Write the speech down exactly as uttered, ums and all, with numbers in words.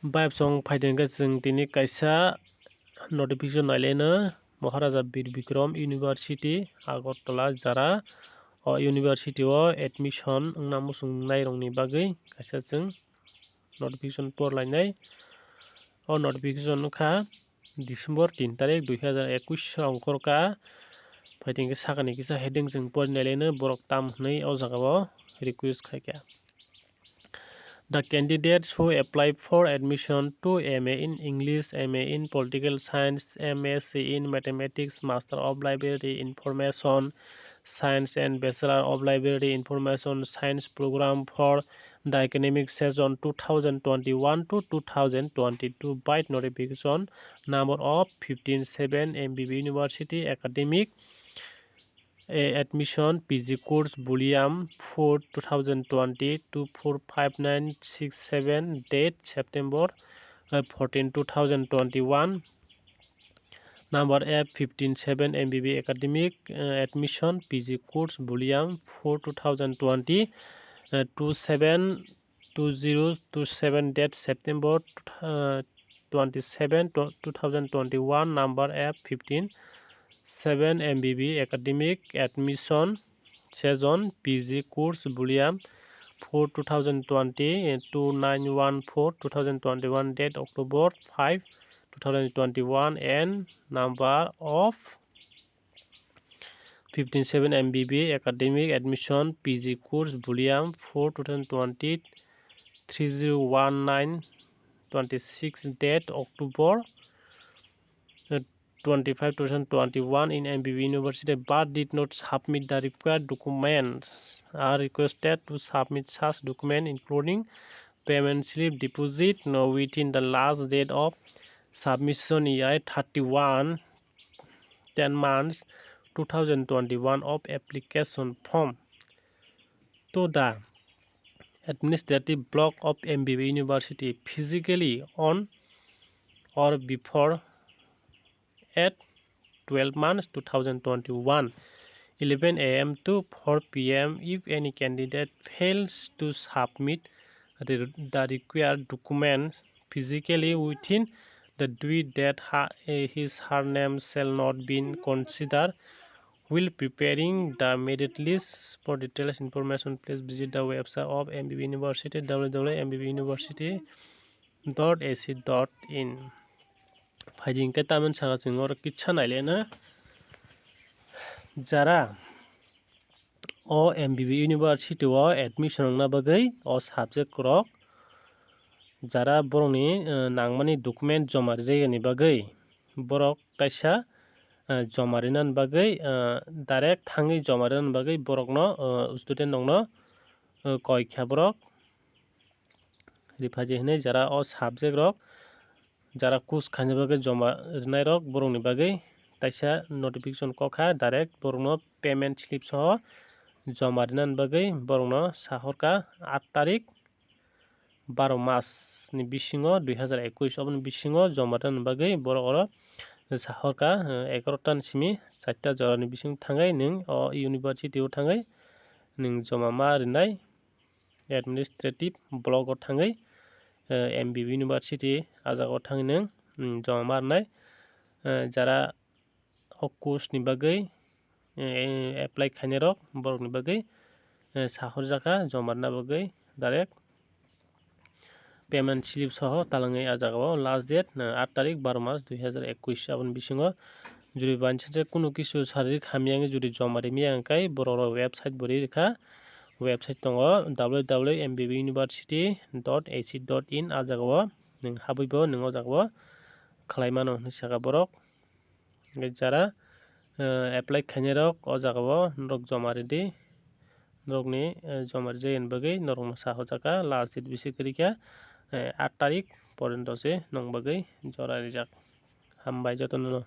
Bayapsong phaidengkhe chwng tini kaisa notification nailaino Maharaja Bir Bikram University, Agartala, jara o university o admission wngna muchungnairokni bagwi kaisa chwng notification porlainai. O notification wngkha December tin tarik dui hazar ekush ongkhorka. Phaidengkhe sakani kisa heading chwng porinailaino borok tam hwnwi o jagao request khaikha. The candidates who apply for admission to M A in English, M A in Political Science, M S C in Mathematics, Master of Library Information Science and Bachelor of Library Information Science program for the academic session two thousand twenty-one to two thousand twenty-two by notification number of fifteen seven M B B University academic A, admission P G course volume four two thousand twenty two four five nine six seven, date September, uh, fourteen two thousand twenty-one. Number F fifteen seven M B B academic, uh, admission P G course volume four two thousand twenty, uh, two seven two zero two seven, date September, uh, twenty-seven, tw-, two thousand twenty-one, number F fifteen seven M B B academic admission session P G course volume four two thousand twenty, two nine one four two thousand twenty-one, date October five two thousand twenty-one, and number of fifteen seven M B B academic admission P G course volume four two thousand twenty three zero one nine twenty-six, date October, uh, twenty-five two thousand twenty-one in M B B University but did not submit the required documents are requested to submit such document including payment slip deposit no within the last date of submission, A I thirty-one ten months two thousand twenty-one of application form to the administrative block of M B B University physically on or before at twelve months two thousand twenty-one, eleven A M to four P M. If any candidate fails to submit the, the required documents physically within the due date, ha-, eh, his her name shall not be considered while preparing the merit list. For details information, please visit the website of M B B University, W W W dot M B B university dot A C dot in. Phaidi hwnkhe tamoni saka chwng oro kisa nailaino, jara o M B B University o admission wngna bagwi o subject rok, jara borokni, eh, nangmani document joma rijak yani bagwi borok kaisa, eh, joma rinani bagwi, eh, direct thangwi joma rinani bagwi borokno, eh, student rokno, eh, koi kha borok. Riphaji hinwi jara o subject rok, jara course khaina bagwi joma rwnairok borokni bagwi taisa notification kok kha, direct borokno payment slip soho joma rwnani bagwi borokno sahorkha aat tarik baro mas ni bisingo dui hazar ekush, oboni bisingo joma rwnani bagwi borok oro sahorkha, eh, egaroh ta ni simi charta jorani bisingo thangwi nwng o university o thangwi nwng joma ma rwnai. Administrative block o thangwi, eh, M B B University, ah jaga o thangwi nwng, mm, joma ma rwnai. Eh, jara o course ni bagwi, eh, apply khainai rok borok ni bagwi, eh, sahorjak kha joma rwna bagwi direct payment slip soho talangwi ah jaga o last date, eh, aat tarik baro mas dui hazar ekush. Aboni bisingo juri bansa je kunu kisu saririk hamya wngwi juri joma rimiya hwnkhe borok rok website bo ri rwkha. Website tongo W W W M B B university dot A C dot in, ah jaga o nwng habwi bo nwng o jaga o khlai mano hinwi saka borok. Hwnkhe jara, eh, apply khainai rok o jaga o norok joma ridi. Norokni, eh, joma rijak yani bagwi norokno sahorjak kha last date bisi kwrwi kha, eh, aat tarik porjonto se nwng bagwi jora rijak. Hambai jotono no.